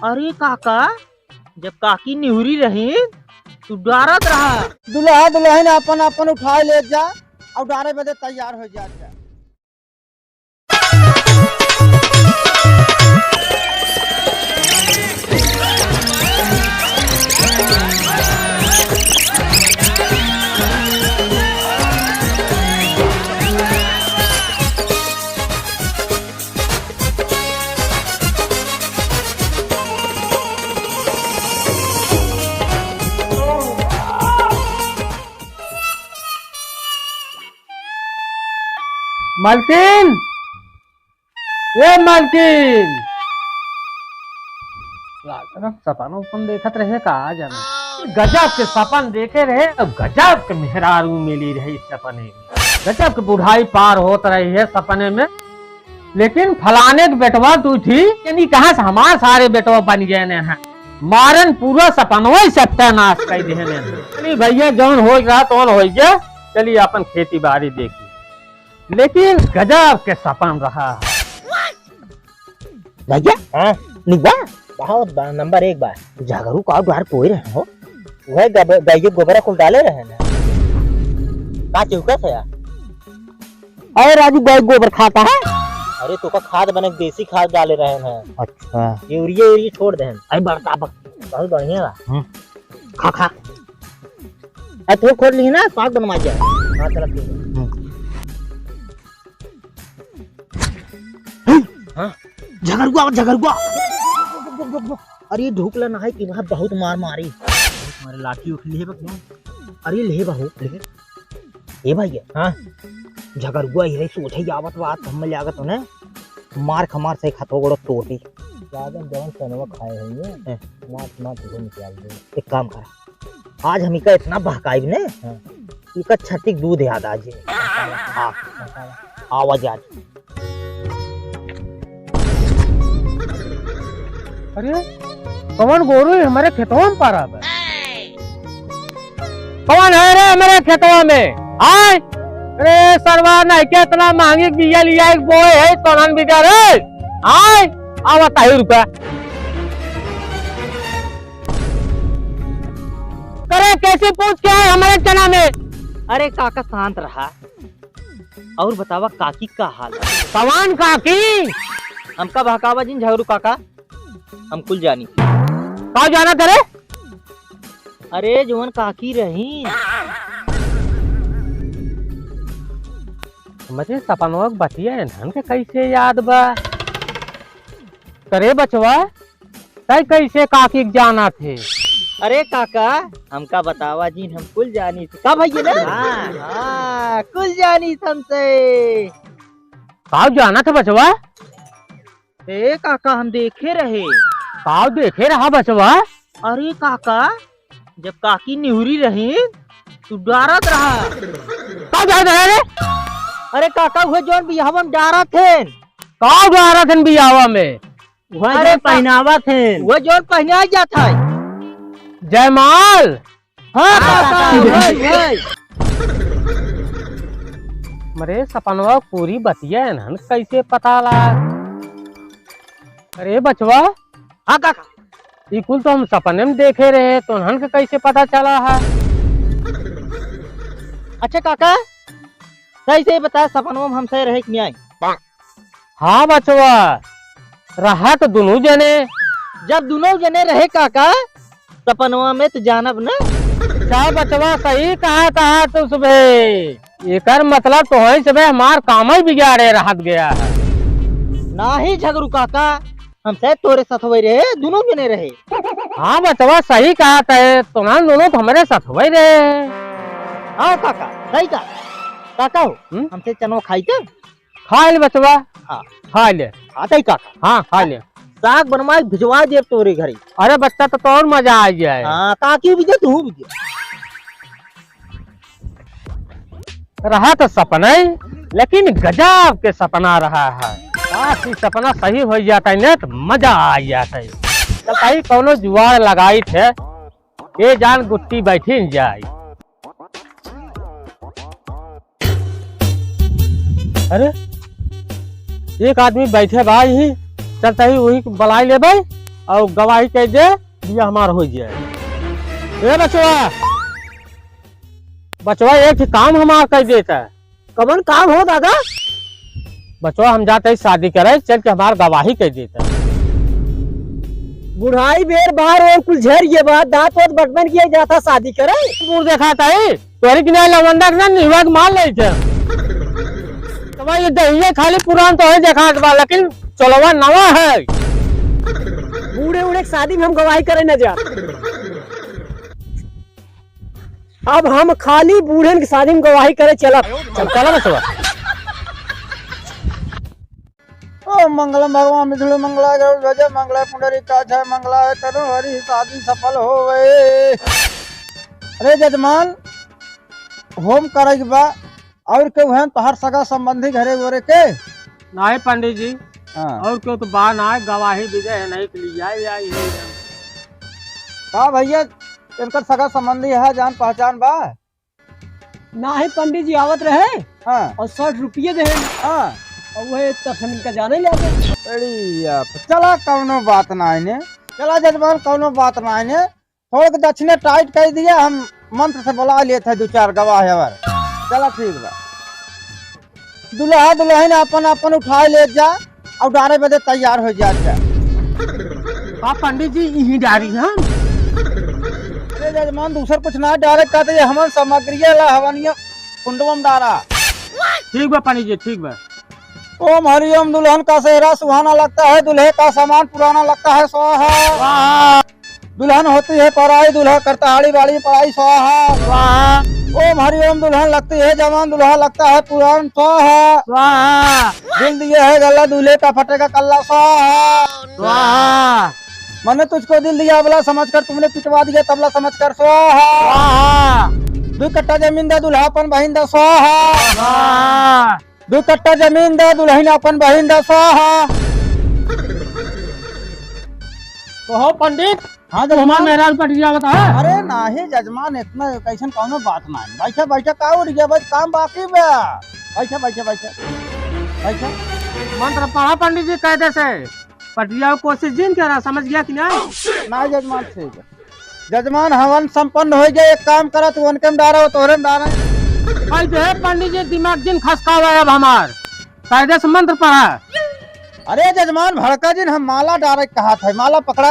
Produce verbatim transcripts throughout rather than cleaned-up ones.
अरे काका, जब काकी निहुरी रही, तू डारत रहा। दुल्हा दुल्हन अपन अपन उठाए ले जा और डारे बदे तैयार हो जा। मालकिन, ए मालकिन, लागत सपन उपन देखत रहे का जाने। गजब के सपन देखे रहे, अब गजब के मेहरारू मिली रही सपने में। गजब के बुढ़ाई पार होत रही है सपने में। लेकिन फलाने के बेटवा तू थी, यानी कहाँ से हमार सारे बेटवा बन गए ने हैं। मारन पूरा सपनवा ही सत्यानाश कर दिए ने हैं। चली भैया, जौन हो रहा तौन हो गया, चली अपन खेती बाड़ी देखी। लेकिन गजब के सपन रहा। भैया, हाँ? निक बा? बहुत बा, नंबर एक बा। झगरू का द्वार कोई रहे हो? वह गब-, गाय के गोबरा कुल डाले रहे ना। का चौका से यार? अरे राजू, गाय गोबर खाता है? अरे तो का खाद बने, देसी खाद डाले रहे हैं। अच्छा। यूरिया, यूरिया छोड़ दे। अरे बड़का बक-, बहुत बढ़िया बा। हम्म। खा, खा। अरे थोड़ा खोद ली ना, साग बनवा जाए। हाँ, चला ठीक है। हम्म। हाँ? झगरुआ, झगरुआ। अरे ढुकला ना है कि वहाँ बहुत मार मारी। बहुत मारे, लाठी उठ ली है बा क्यों? अरे ले बा हो, ले। ए भैया। हाँ? झगरुआ ही रही, सोझे ही आवत बात, हम ले आगत होने। मार खमार से खतो गोड़ो तोड़ दी। जागन जवन सनवा खाए हैं ये, हैं। मार मार तुझे निकाल दे। एक काम कर, आज हम इका इतना बहकाइब ने, हाँ। इका छत्ती के दूध याद आ जाए। हाँ। आवाज आ जाए। अरे, कौन गोरू है हमारे खेतवा में पारा बा? कौन है रे हमारे खेतवा में? आय? अरे सरवा, नहीं के इतना महंगी बिया लिया एक बोए है, तोहन बिया रे। आय? आवा ताही रुपया। करे कैसे पहुंच के आए हमारे चना में? अरे काका शांत रहा। और बतावा काकी का हाल है? कवान काकी? हमका बहकावा जिन झगरू काका, हम कुल जानी। का जाना करे? अरे जवन काकी रही। हमरे सपनवा के बतिया इन्हन के कैसे याद बा? करे बचवा, तै कैसे काकी के जाना थे? अरे काका, हमका बतावा जिन, हम कुल जानी थे। का भैया ना? हाँ, हाँ, कुल जानी थे हमसे। का जाना थे बचवा? ए काका, हम देखे रहे। का देखे रहा बचवा? अरे काका, जब काकी निहुरी रही, तू डारत रहा। का जात रहे रे? अरे काका, उहे जौन बियाहवा में डारत थे। का डारत थे बियाहवा में? वह अरे जो का-, पहनावा थे। वह जौन पहनाया जात है। जयमाल। हाँ, हाँ, काका, काका। वही, वही। मरे सपनवा पूरी बतिया इन्हन कैसे पता ला? अरे बचवा। हाँ, काका। ई कुल तो हम सपने में देखे रहे, तो इन्हन के कैसे पता चला है? अच्छा काका, सही सही बताया, सपनवा में हमसे रहे कि नहीं? हाँ बचवा, रहा तो दुनों जने। जब दुनों जने रहे काका, सपनवा में तो जानब ना। अच्छा बचवा, सही कहा, कहा तू सुबह। एकर मतलब तोहई सबे हमार काम ही बिगाड़े रहत गया है। नाही झगरू काका, हम शायद तोरे साथ वही रहे, दुनों जने रहे। हाँ बचवा, सही कहा तय, तोहन दुनों तो हमरे साथ वही रहे। हाँ काका, सही कहा। काका हो, हम्म? हमसे चनो खाई के? खा ले बचवा। हाँ। खा ले। हाँ, तई काका। हाँ, खा ले। साग बनवाए भिजवा देब तोरे घरे। अरे बच्चा, तो, तो और मजा आ जाए। हाँ, काकी भी दे, तू भी दे। रहा तो सपना ही, लेकिन गजब के सपना रहा है। काश, ई सपना सही हो जाता है ना, तो मजा आ जाता है। तो भाई, कौनो जुआड़ लगाई थे, ए जान गुट्टी बैठी न जाई। अरे, एक आदमी बैठे बा ही, चलता ही वही के बुलाई ले भाई। और गवाही कइ दे, बियाह हमार होइ जाए। ए बचवा, बचवा एक ठे काम हमार कइ देता। कवन काम हो दादा? बचवा हम जात ही शादी करे, चल के हमार गवाही कइ देता। बुढ़ाई बेर बार और कुल झर गए बा, दांत वांत बटमन किया जाता शादी करे। बूढ़ देखात ही, तोरी के नाहीं लवंडा के ना निहवा के मार लेइत है। तो भाई ये दहिया खाली पुरान तो है देखात बा, लेकिन चलवा नवा है। बूढ़े उढ़े के शादी में हम गवाही करे न जा। अब हम खाली बूढ़न के शादी में गवाही करे चलब। चल, चला बचवा। ओम मंगलम भगवान विष्णु मंगलाय गरुड़ ध्वज मंगलाय पुंडरीकाक्ष मंगलाय तनोहरि शादी सफल होवे। अरे जजमान, होम करे के बा, और केहू है तोहार सगा संबंधी घरे वरे के? नाहीं पंडित जी, हाँ। और केहू तो बा ना, गवाही विजय है नहीं के लिए आई, आई है। का भैया, इनकर सगा संबंधी है, जान पहचान बा? नाहीं पंडित जी आवत रहे हाँ। और साठ रुपये दे। हाँ। और वह तरसम इनका जाने ले गए। अरे यार, चला कौनो बात ना आइने, चला जजमान कौनो बात ना आइने, थोड़ के दक्षिणे टाइट कर दिया, हम मंत्र से बुला लेत है दो चार गवाह और। चला ठीक बा, दुल्हा दुल्हन अपन अपन उठाए ले जा और डारे बदे तैयार हो जा, जा। का पंडित जी यही डारी हम? अरे जजमान, दूसर कुछ ना डारे, कहते ये हमन सामग्री ला हवनिया कुंडवा में डारा। ठीक बा पंडित जी, ठीक बा। ओम हरि ओम, दुल्हन का सेहरा सुहाना लगता है, दूल्हे का सामान पुराना लगता है, स्वाहा। स्वाहा। दुल्हन होती है पराई, दूल्हा करता आड़ी बाड़ी पराई, स्वाहा। स्वाहा। ओम हरि ओम, दुल्हन लगती है जवान, दूल्हा लगता है पुरान, स्वाहा। स्वाहा। दिल दिए है गल्ला, दूल्हे का फटेगा कल्ला, स्वाहा। स्वाहा। मैंने तुझको दिल दिया अबला समझकर, तुमने पिटवा दिया तबला समझकर, स्वाहा। स्वाहा। दो कट्टा जमीन दा, दूल्हा अपन बहिन दा, स्वाहा। स्वाहा। दो कट्टा जमीन दा, दुल्हन अपन बहिन दा, स्वाहा। कहो पंडित, हाँ तू हमार जजमान। मेहरारू पटिया बता। अरे नाहीं जजमान, इतना कैसन कौनो बात ना है। बैठा बैठा, का उठ गया, बस काम बाकी बा। बैठा बैठा बैठा बैठा। मंत्र पढ़ा पंडित जी, कायदे से पटिया कोशिश जिन करा, समझ गया कि ना? ना जजमान, ठीक है। जजमान, हवन संपन्न होइ गए, एक काम करा, तू उनके में डारा, वो तोहरे में डारा। भाई जो है पंडित जी, दिमाग जिन खसकावा अब हमार, कायदे से मंत्र पढ़ा। अरे जजमान, भड़का जिन, हम माला डारे के कहा था, माला पकड़ा।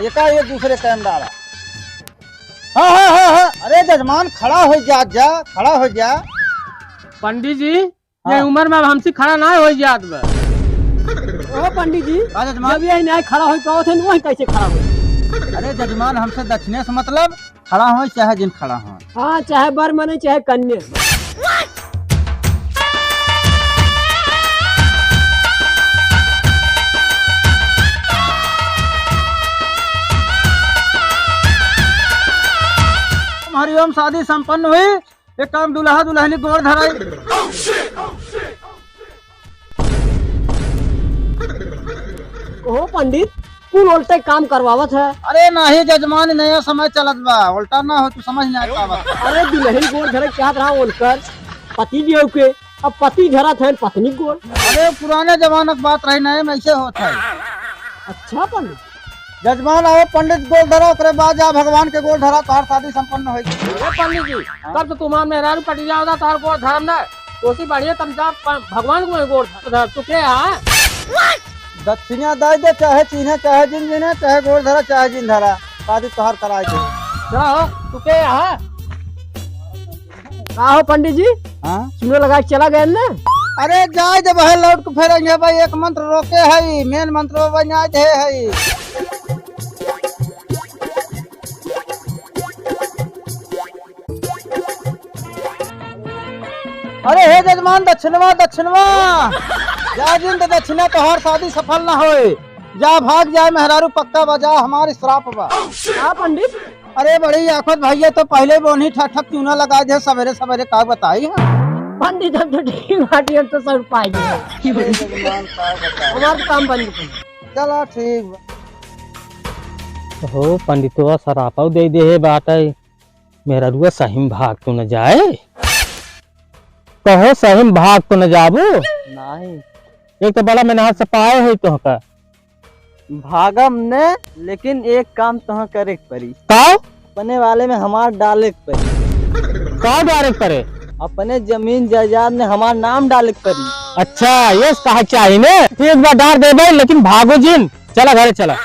एका एक दूसरे के में डारा। हाँ, हाँ, हाँ, हाँ। अरे जजमान, खड़ा हो जा, जा, खड़ा हो जा। पंडित जी, हाँ। ये उम्र में अब हमसे खड़ा ना हो जात बा। ओ पंडित जी, हाँ जजमान। जब ये नहीं खड़ा हो पावत है, वही कैसे खड़ा हो? अरे जजमान, हमसे दक्षिणे से मतलब, खड़ा हो चाहे जिन खड़ा हो। हाँ, चाहे बर मने, चाहे कन्या। हरिओम, शादी संपन्न हुई। एक काम, दुल्हा दुल्हनी गोड़ धराई। ओहो पंडित, कुल उल्टे काम करवावत है। अरे नाही जजमान, नया समय चलत बा, उल्टा ना हो, तू समझ नहीं पावत। अरे दुल्हन गोड़ धरे चाहत रहा, उनकर पति देव के, अब पति धरत है पत्नी गोड़। अरे पुराने जमाना की बात रही, नए में ऐसे होत है। अच्छा पंडित। जजमान आओ, पंडित गोड़ धरा, ओकरे बाद जा भगवान के गोड़ धरा, तोहार शादी संपन्न होई। ए पंडित जी, हाँ? तब तो तुम्हार मेहरारू पटिया होता, तोहार गोड़ धरम ना। ओसी बढ़िया तम जा प-, भगवान को गोड़ धर, तू के आ? दक्षिणा दे दे, चाहे चीन्हे, चाहे जिन जिन्हे, चाहे गोड़ धरा, चाहे जिन धरा, शादी तोहार कराए दे। का हो, तू के आ? का हो पंडित जी? हाँ? चूना लगा के चला गए ना? अरे जाए दे बहे, लौट के फेरेंगे भाई, एक मंत्र रोके है, मेन मंत्र वो बना दे है। अरे हे जजमान, दक्षिणवा, दक्षिणवा। जा जिन तो दक्षिणा तोहार शादी सफल ना होए। जा भाग जाए मेहरारू, पक्का बा, जा, हमार श्राप बा। का पंडित? अरे बड़ी आफत भैया, तो पहले बोनी ठक ठक चूना लगा दे सवेरे सवेरे, का बताई हम? पंडित, हम तो ठीक बाटी, हम तो सौ रुपये दे। अरे जजमान, का बताई? हमार तो काम बन गया। चला ठीक बा। हो पंडितवा सरापा दे दे हे बाटे। मेहररुआ सही में भाग तो न जाए? कहो सही में भाग तो न जाबू? नहीं। एक तो बड़ा मेहनत से पाए है तोहका, भागब ने, लेकिन एक काम तोह करे के परी। का? अपने वाले में हमार डाले के परी। का डाले के परे? अपने जमीन जायदाद में हमार नाम डाले के परी। अच्छा, ये कहा चाही ने? ठीक बा, डाल देबे, लेकिन भागो जिन। चला घरे चला।